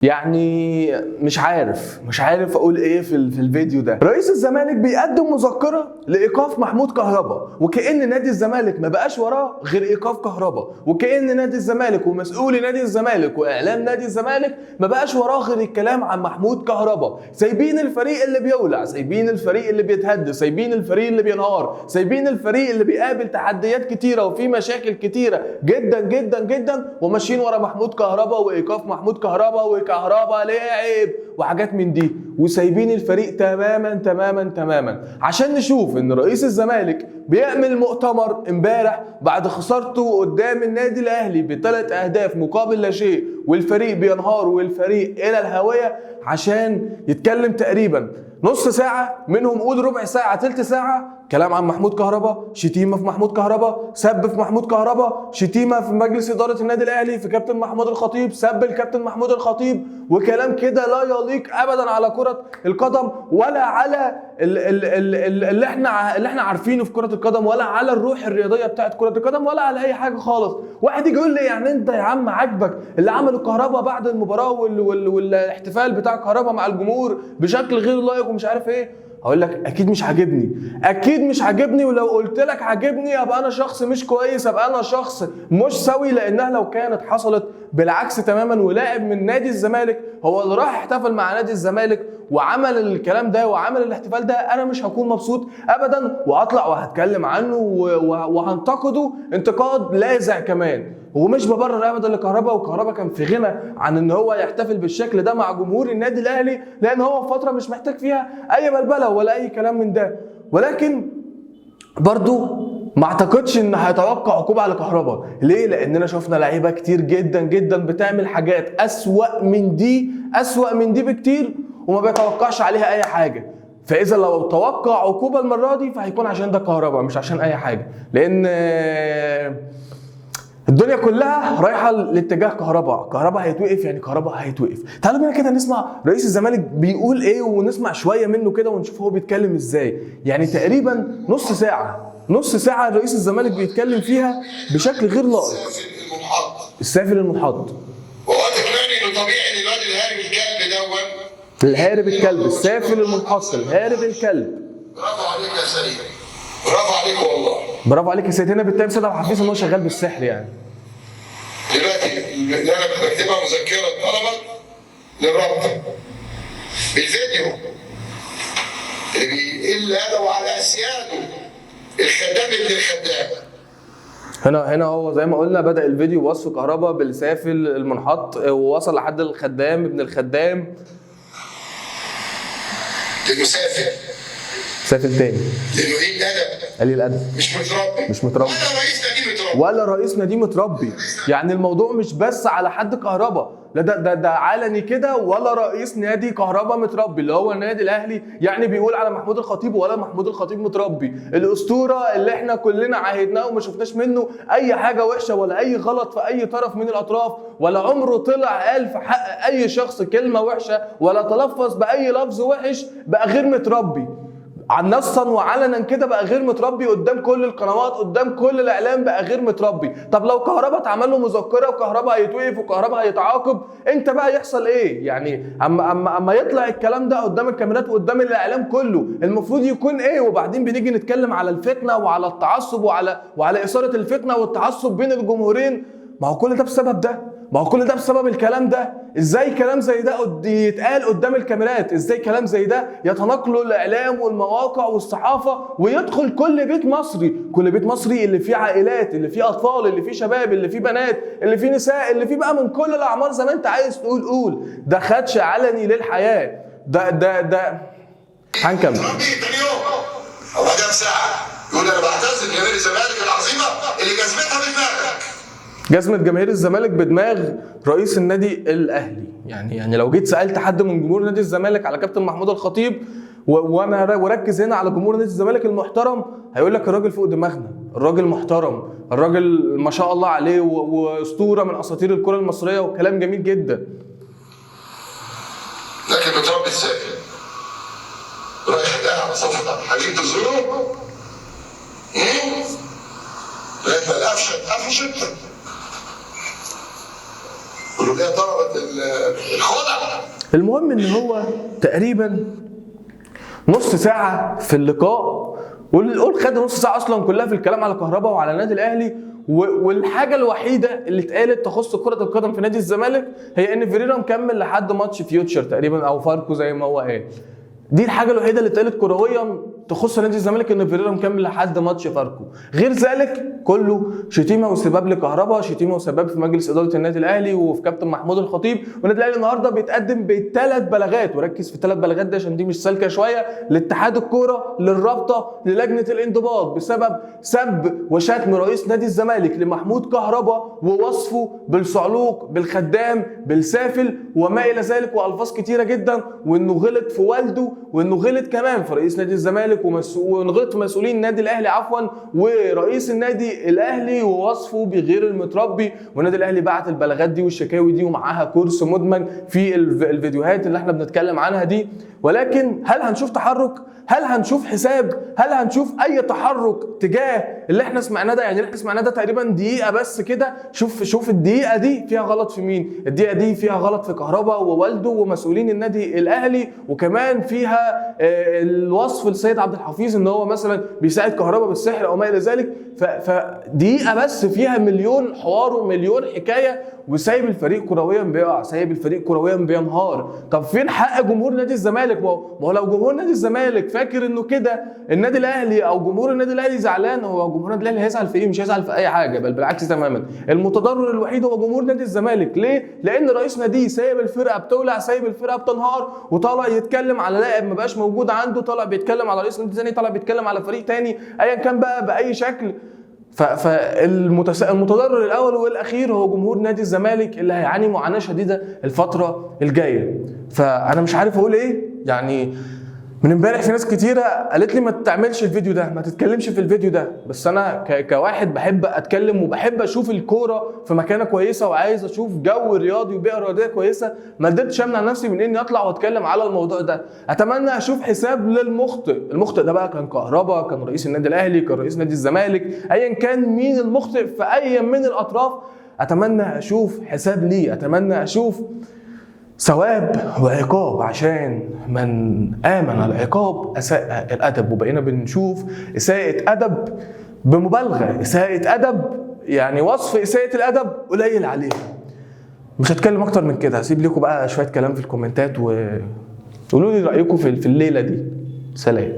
يعني مش عارف اقول ايه في الفيديو ده. رئيس الزمالك بيقدم مذكره لايقاف محمود كهربا، وكأن نادي الزمالك ما بقاش وراه غير ايقاف كهربا، وكأن نادي الزمالك ومسؤولي نادي الزمالك واعلام نادي الزمالك ما بقاش وراه غير الكلام عن محمود كهربا. سايبين الفريق اللي بيولع، سايبين الفريق اللي بيتهد، سايبين الفريق اللي بينهار، سايبين الفريق اللي بيقابل تحديات كتيرة وفي مشاكل كتيرة جدا جدا جدا، وماشيين ورا محمود كهربا وايقاف محمود كهربا وكهربا لعب وحاجات من دي، وسايبين الفريق تماما تماما تماما. عشان نشوف ان رئيس الزمالك بيعمل مؤتمر امبارح بعد خسارته قدام النادي الاهلي ب3 اهداف مقابل لا شيء، والفريق بينهار والفريق الى الهاوية، عشان يتكلم تقريبا نص ساعة، منهم قول ربع ساعة، تلت ساعة كلام عن محمود كهربا، شتيمة في محمود كهربا، سب في محمود كهربا، شتيمة في مجلس إدارة النادي الأهلي، في كابتن محمود الخطيب، سب الكابتن محمود الخطيب، وكلام كده لا يليق أبدا على كرة القدم ولا على اللي احنا عارفينه في كرة القدم، ولا على الروح الرياضية بتاعت كرة القدم، ولا على أي حاجة خالص. واحد يجي يقول لي يعني أنت يا عم عاجبك اللي عمله كهربا بعد المباراة والاحتفال بتاع كهربا مع الجمهور بشكل غير لائق ومش عارف ايه؟ هقول لك اكيد مش عاجبني، اكيد مش عاجبني. ولو قلت لك عاجبني ابقى انا شخص مش كويس، ابقى انا شخص مش سوي. لانها لو كانت حصلت بالعكس تماما، ولاعب من نادي الزمالك هو اللي راح احتفل مع نادي الزمالك وعمل الكلام ده وعمل الاحتفال ده، انا مش هكون مبسوط ابدا، وهطلع وهتكلم عنه وهنتقده انتقاد لاذع كمان. ومش ببرر ابدا لكهربا، وكهربا كان في غنى عن ان هو يحتفل بالشكل ده مع جمهور النادي الاهلي، لان هو في فترة مش محتاج فيها اي بلبلة ولا اي كلام من ده. ولكن برضو ما اعتقدش ان هيتوقع عقوبه على كهربا. ليه؟ لاننا شفنا لعيبة كتير جدا جدا بتعمل حاجات اسوأ من دي، اسوأ من دي بكتير، وما بيتوقعش عليها اي حاجه. فاذا لو توقع عقوبه المرة دي فهيكون عشان ده كهربا، مش عشان اي حاجه، لان الدنيا كلها رايحة لاتجاه كهربا. كهربا هيتوقف، يعني كهربا هيتوقف. تعالوا بينا كده نسمع رئيس الزمالك بيقول ايه، ونسمع شوية منه كده ونشوف هو بيتكلم ازاي. يعني تقريبا نص ساعه، نص ساعة رئيس الزمالك بيتكلم فيها بشكل غير لائق. السافل المنحط. السافل المنحط. وهو تقنعني انه طبيعي ان الواد الهارب الكلب دون الهارب الكلب، السافل المنحط، الهارب الكلب. برافو عليك يا سيد، برافو عليك والله. برافو عليك يا سيد. هنا بالتالي سيد عبد الحفيظ ان هو شغال بالسحر يعني. دلوقتي اللي انا بكتبها مذكره طلبك للرابطة بالفيديو اللي بيقل ادبه على اسياده الخدام ابن الخدام. هنا هو زي ما قلنا بدأ الفيديو بوصف كهربا بالسافل المنحط، ووصل لحد الخدام ابن الخدام. لانه سافل. سافل تاني. لانه قليل ادب. قليل الادب. مش متربي. مش متربي. ولا رئيس نادي متربي. ولا رئيس نادي متربي. يعني الموضوع مش بس على حد كهربا، لا، ده علني كده، ولا رئيس نادي كهربا متربي اللي هو النادي الاهلي. يعني بيقول على محمود الخطيب ولا محمود الخطيب متربي، الاسطورة اللي احنا كلنا عاهدناه وما شفناش منه اي حاجة وحشة ولا اي غلط في اي طرف من الاطراف، ولا عمره طلع قال في حق اي شخص كلمة وحشة ولا تلفظ باي لفظ وحش، بقى غير متربي عن نصا وعلنا كده، بقى غير متربي قدام كل القنوات، قدام كل الاعلام، بقى غير متربي. طب لو كهربا اتعمل له مذكره وكهربا هيتوقف وكهربا هيتعاقب، انت بقى يحصل ايه؟ يعني اما يطلع الكلام ده قدام الكاميرات وقدام الاعلام كله، المفروض يكون ايه؟ وبعدين بنيجي نتكلم على الفتنة وعلى التعصب وعلى اثاره الفتنة والتعصب بين الجمهورين. ما هو كل ده بسبب ده، ما هو كل ده بسبب الكلام ده. ازاي كلام زي ده يتقال قدام الكاميرات؟ ازاي كلام زي ده يتناقله الاعلام والمواقع والصحافة ويدخل كل بيت مصري، كل بيت مصري اللي فيه عائلات، اللي فيه اطفال، اللي فيه شباب، اللي فيه بنات، اللي فيه نساء، اللي فيه بقى من كل الاعمار، زي ما انت عايز تقول قول. ده خدش علني للحياة. ده هنكمل. متربي تاني يوم او بعدها بساعة يقول انا بعتذر لجماهير الزمالك العظيمة اللي جزمتها بدماغك. جزمة جماهير الزمالك بدماغ رئيس النادي الاهلي. يعني لو جيت سالت حد من جمهور نادي الزمالك على كابتن محمود الخطيب، وانا وركز هنا على جمهور نادي الزمالك المحترم، هيقول لك الراجل فوق دماغنا، الراجل محترم، الراجل ما شاء الله عليه واسطوره من اساطير الكره المصريه، وكلام جميل جدا. لكن متربي ازاي؟ رايح ده على صفحة عبد الحليم تزوره لغاية ما القفشه اتقفشت. والوليه طلبت الخلع. المهم ان هو تقريبا نص ساعة في اللقاء، والقول خد نص ساعة اصلا كلها في الكلام على كهربا وعلى النادي الاهلي، والحاجة الوحيدة اللي اتقالت تخص كره القدم في نادي الزمالك هي ان فيريرا مكمل لحد ماتش فيوتشر تقريبا او فاركو زي ما هو قال. دي الحاجة الوحيدة اللي اتقالت كرويا تخص نادي الزمالك، ان فيريرا مكمل لحد ماتش فاركو. غير ذلك كله شتيمه وسباب لكهربا، شتيمه وسباب في مجلس ادارة النادي الاهلي وفي كابتن محمود الخطيب. والنادي الاهلي النهارده بيتقدم بثلاث بلاغات، وركز في الثلاث بلاغات دي عشان دي مش سالكة شوية، لاتحاد الكورة، للرابطة، للجنة الانضباط، بسبب سب وشتم رئيس نادي الزمالك لمحمود كهربا ووصفه بالصعلوك، بالخدام، بالسافل وما الى ذلك، والفاظ كتيرة جدا، وانه غلط في والده، وانه غلط كمان في رئيس نادي الزمالك، وغلط في مسؤولين النادي الاهلي عفوا، ورئيس النادي الاهلي ووصفه بغير المتربي. والنادي الاهلي بعت البلاغات دي والشكاوي دي ومعاها كورس مدمج في الفيديوهات اللي احنا بنتكلم عنها دي. ولكن هل هنشوف تحرك؟ هل هنشوف حساب؟ هل هنشوف اي تحرك تجاه اللي احنا سمعناه ده؟ يعني اللي احنا سمعناه ده تقريبا دقيقة بس كده. شوف الدقيقة دي فيها غلط في مين؟ الدقيقة دي فيها غلط في كهربا ووالده ومسؤولين النادي الاهلي، وكمان فيها الوصف للسيد عبد الحفيظ ان هو مثلا بيساعد كهربا بالسحر او ما الى ذلك. فدقيقه بس فيها مليون حوار ومليون حكاية، وسايب الفريق كرويا بيقع، سايب الفريق كرويا بينهار. طب فين حق جمهور نادي الزمالك؟ ما هو لو جمهور نادي الزمالك فاكر انه كده النادي الاهلي او جمهور النادي الاهلي زعلان، هو جمهور النادي الاهلي هيزعل في ايه؟ مش هيزعل في اي حاجة، بل بالعكس تماما. المتضرر الوحيد هو جمهور نادي الزمالك. ليه؟ لان رئيس ناديه سايب الفرقة بتولع، سايب الفرقة بتنهار، وطالع يتكلم على لاعب ما بقاش موجود عنده، طالع بيتكلم على رئيس نادي ثاني، طالع بيتكلم على فريق ثاني، ايا كان بقى باي شكل. فالمتضرر الاول والاخير هو جمهور نادي الزمالك اللي هيعاني معاناة شديدة الفترة الجاية. فانا مش عارف اقول ايه. يعني من امبارح في ناس كتيرة قالت لي ما تعملش الفيديو ده، ما تتكلمش في الفيديو ده، بس انا كواحد بحب اتكلم وبحب اشوف الكورة في مكانه كويسة وعايز اشوف جو رياضي وبيئه رياضية كويسة، ما قدرتش امنع نفسي من اني اطلع واتكلم على الموضوع ده. اتمنى اشوف حساب للمخطئ. المخطئ ده بقى كان كهربا، كان رئيس النادي الاهلي، كان رئيس نادي الزمالك، ايا كان مين المخطئ في اي من الاطراف، اتمنى اشوف حساب ليه، اتمنى اشوف ثواب وعقاب، عشان من آمن العقاب أساء الأدب. وبقينا بنشوف إساءة أدب بمبالغة، إساءة أدب يعني وصف إساءة الأدب قليل عليها. مش هتكلم أكتر من كده، هسيب لكم بقى شوية كلام في الكومنتات وقولوا لي رأيكم في الليلة دي. سلام.